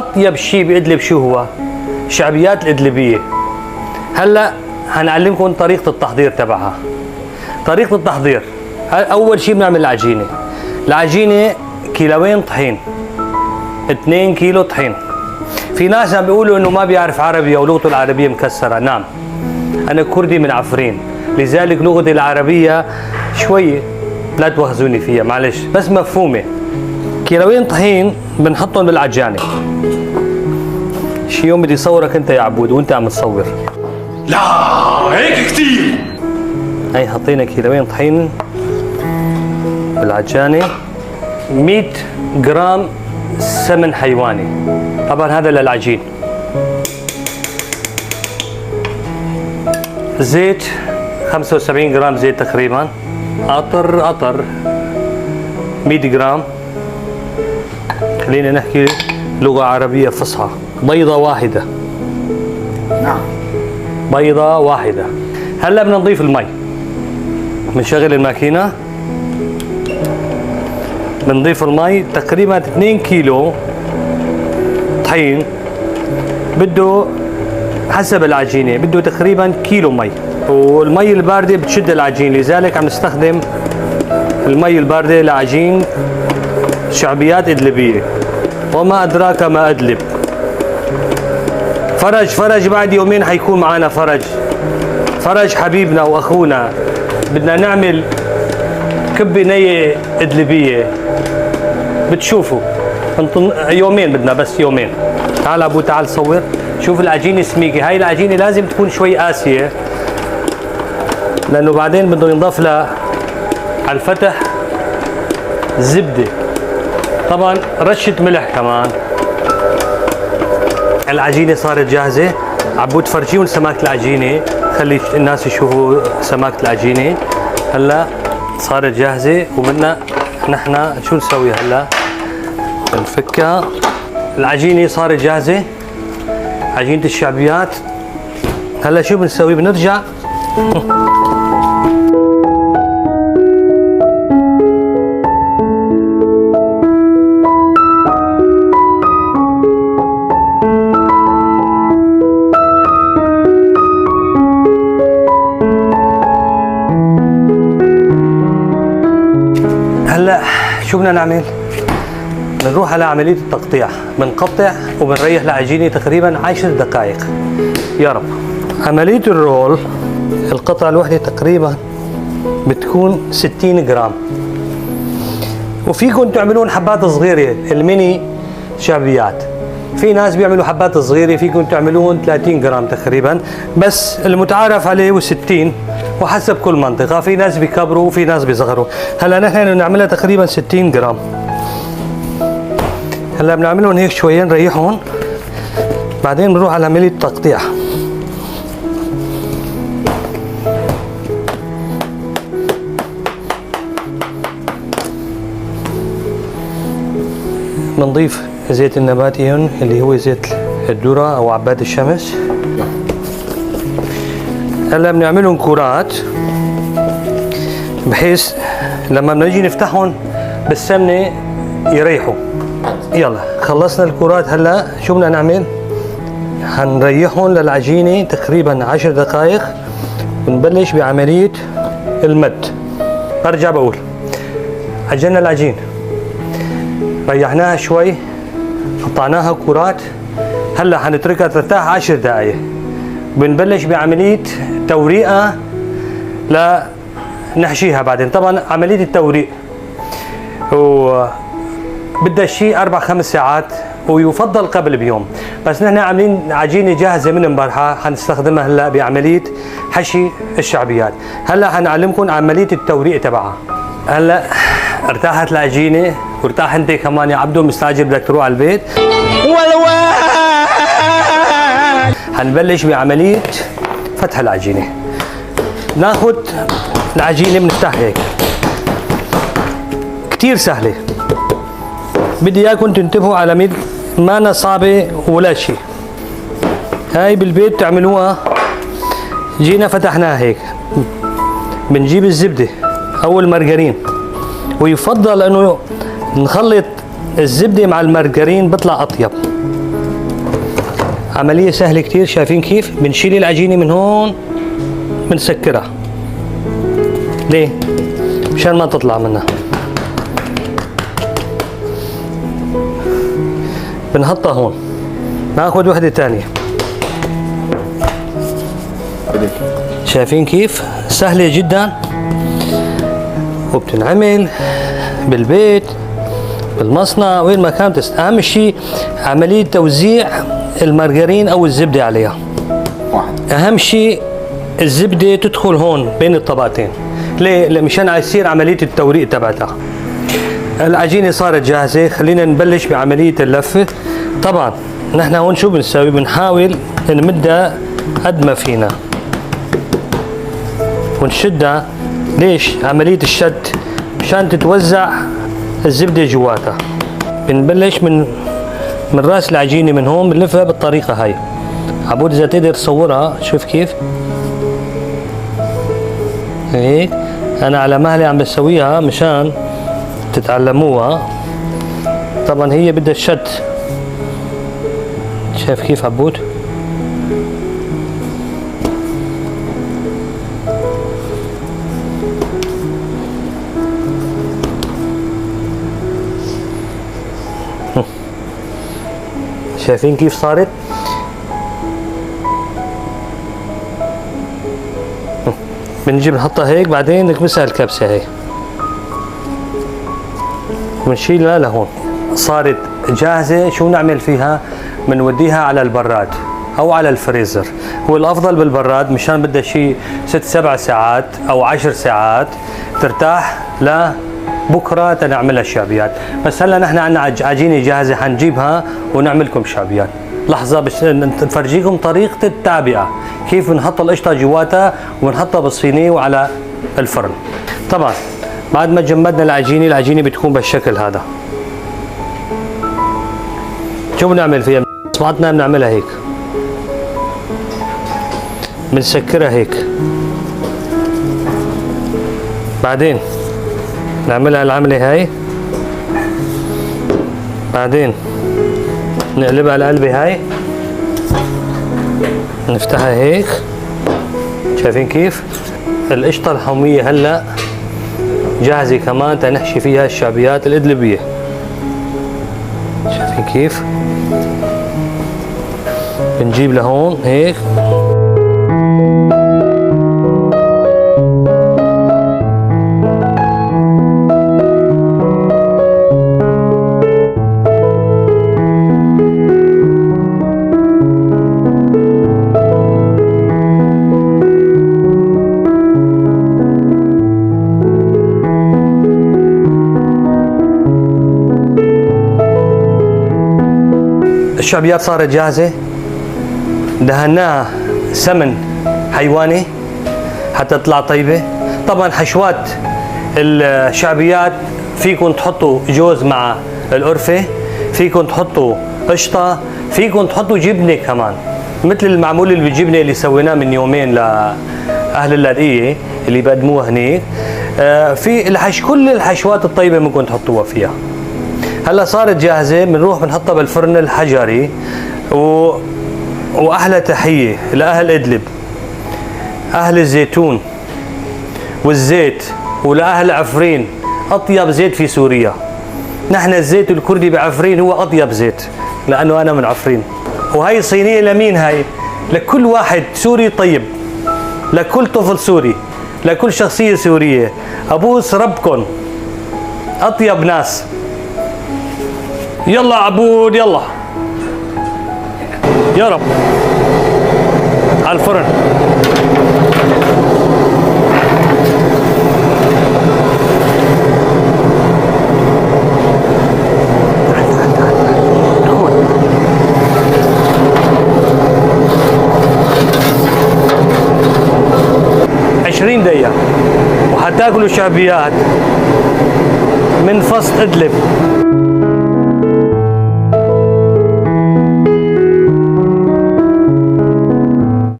اطيب شيء بادلب شو هو؟ شعبيات الادلبيه. هلا حنعلمكم طريقه التحضير تبعها. طريقه التحضير، اول شيء بنعمل العجينة. العجينة كيلوين طحين، 2 كيلو طحين. في ناس عم بيقولوا انه ما بيعرف عربي او لغته العربية مكسرة. نعم، انا كردي من عفرين، لذلك لغتي العربية شوي لا تواخذوني فيها، معلش، بس مفهومه. كيلوين طحين بنحطهم بالعجانه. شي يوم بدي صورك انت يا عبود وانت عم تصور. لا هيك كثير. هي حطينا كيلوين طحين بالعجانه، 100 جرام سمن حيواني، طبعا هذا للعجين. زيت 75 جرام زيت تقريبا، قطر 100 جرام. خلينا نحكي لغة عربية فصحى. بيضة واحدة. نعم، بيضة واحدة. هلا بدنا نضيف المي. بنشغل الماكينة، بنضيف المي تقريبا 2 كيلو طحين، بده حسب العجينة بده تقريبا كيلو مي، والمي الباردة بتشد العجين، لذلك عم نستخدم المي الباردة لعجين شعبيات إدلبية. وما أدراك ما أدلب. فرج، فرج بعد يومين حيكون معنا فرج. فرج حبيبنا وأخونا، بدنا نعمل كبة نية إدلبية، بتشوفوا يومين بدنا، بس يومين. تعال أبو، تعال صور، شوف العجينة سميكة. هاي العجينة لازم تكون شوي قاسية، لأنه بعدين بده ينضاف لها على الفتح زبدة، طبعا رشة ملح كمان. العجينة صارت جاهزة. عبود فرجيهم سماكة العجينة، خلي الناس يشوفوا سماكة العجينة. هلا صارت جاهزة، وبدنا نحن شو نسوي هلا؟ نفكها. العجينة صارت جاهزة، عجينة الشعبيات. هلا شو بنسوي؟ بنرجع هلا شو بدنا نعمل؟ بنروح على عملية التقطيع، بنقطع وبنريح العجينة تقريبا 10 دقائق. يا رب. عملية الرول، القطعة الواحدة تقريبا بتكون 60 جرام، وفيكم تعملون حبات صغيرة، الميني شعبيات. في ناس بيعملوا حبات صغيرة، فيكم تعملون 30 جرام تقريبا، بس المتعارف عليه هو 60، وحسب كل منطقة، في ناس بيكبروا وفي ناس بيصغروا. هلا نحن بنعملها تقريبا 60 جرام. هلا بنعملهم هيك شوي، نريحهم، بعدين بنروح على عملية التقطيع. بنضيف زيت النباتي هون اللي هو زيت الذرة أو عباد الشمس. هلا بنعملهم كرات، بحيث لما بنجي نفتحهم بالسمنة يريحوا. يلا خلصنا الكرات. هلا شو بدنا نعمل؟ حنريحهم للعجينة تقريبا 10 دقائق، ونبلش بعملية المد. برجع بقول عجلنا العجين، ريحناها شوي، قطعناها كرات. هلا حنتركها ترتاح 10 دقائق، بنبلش بعملية توريقها لنحشيها بعدين. طبعا عملية التوريق و بدها شيء 4-5 ساعات، ويفضل قبل بيوم، بس نحن عاملين عجينة جاهزة من امبارحة حنستخدمها هلا بعملية حشي الشعبيات. هلا حنعلمكم عملية التوريق تبعها. هلا ارتاحت العجينة، وارتاح انت كمان يا عبدو، مستعجل بدك تروح على البيت. حنبلش بعملية فتح العجينة. ناخذ العجينة بنفتحها هيك، كتير سهلة. بدي اياكم تنتبهوا على ميد، ما صعبة ولا شيء. هاي بالبيت تعملوها. جينا فتحناها هيك، بنجيب الزبدة أو المارجرين، ويفضل إنه نخلط الزبدة مع المارجرين، بيطلع أطيب. عملية سهلة كتير. شايفين كيف؟ بنشيل العجينة من هون بنسكرها. ليه؟ مشان ما تطلع منها. بنحطها هون. ناخذ وحدة تانية. شايفين كيف؟ سهلة جدا وبتنعمل بالبيت بالمصنع وين ما كانت. أهم شيء عملية توزيع المارغرين أو الزبدة عليها. واحد. أهم شيء الزبدة تدخل هون بين الطبقتين. ليه؟ مشان يصير عملية التوريق تبعتها. العجينة صارت جاهزة، خلينا نبلش بعملية اللف. طبعا نحن هون شو بنسوي؟ بنحاول نمدها قد ما فينا ونشدها. ليش عملية الشد؟ مشان تتوزع الزبدة جواتها. بنبلش من راس العجينة من هون، بنلفها بالطريقة هاي. عبود إذا تقدر تصورها، شوف كيف هيك. أنا على مهلي عم بسويها مشان تتعلموها. طبعا هي بدها شد. شايف كيف عبود؟ شايفين كيف صارت؟ بنجي بنحطها هيك، بعدين نكبسها الكبسة هيك ونشيلها لهون. صارت جاهزة. شو نعمل فيها؟ بنوديها على البراد أو على الفريزر. هو الأفضل بالبراد مشان بدها شي 6-7 ساعات أو 10 ساعات ترتاح لبكرة تنعملها الشعبيات. بس هلا نحن عندنا عجينة جاهزة حنجيبها ونعملكم شعبيات. لحظة بس نفرجيكم طريقة التعبئة، كيف بنحط القشطة جواتها ونحطها بالصينية وعلى الفرن. طبعا بعد ما جمدنا العجينة، العجينة بتكون بالشكل هذا. شو بنعمل فيها؟ اصبعتنا بنعملها هيك، بنسكرها هيك، بعدين نعملها العملة هاي، بعدين نقلبها القلبة هاي، نفتحها هيك. شايفين كيف؟ القشطة الحمية هلأ جاهزة كمان تنحشي فيها الشعبيات الإدلبية. شايفين كيف؟ بنجيب لهون هيك. الشعبيات صارت جاهزة، دهناها سمن حيواني حتى تطلع طيبة. طبعا حشوات الشعبيات فيكم تحطوا جوز مع القرفة، فيكم تحطوا قشطة، فيكم تحطوا جبنة كمان، مثل المعمول اللي بالجبنة اللي سويناه من يومين لأهل اللاذقية اللي بقدموها هنيك. في كل الحشوات الطيبة ممكن تحطوها فيها. هلا صارت جاهزة، بنروح بنحطها بالفرن الحجري. وأحلى تحية لأهل إدلب، أهل الزيتون والزيت، ولأهل عفرين، أطيب زيت في سوريا. نحن الزيت الكردي بعفرين هو أطيب زيت، لأنه أنا من عفرين. وهي صينية لمين هاي؟ لكل واحد سوري طيب، لكل طفل سوري، لكل شخصية سورية. أبوس ربكن، أطيب ناس. يلا عبود، يلا يا رب على الفرن. تعال، تعال، تعال. 20 دقيقة وحتاكلوا شعبيات من فصل إدلب.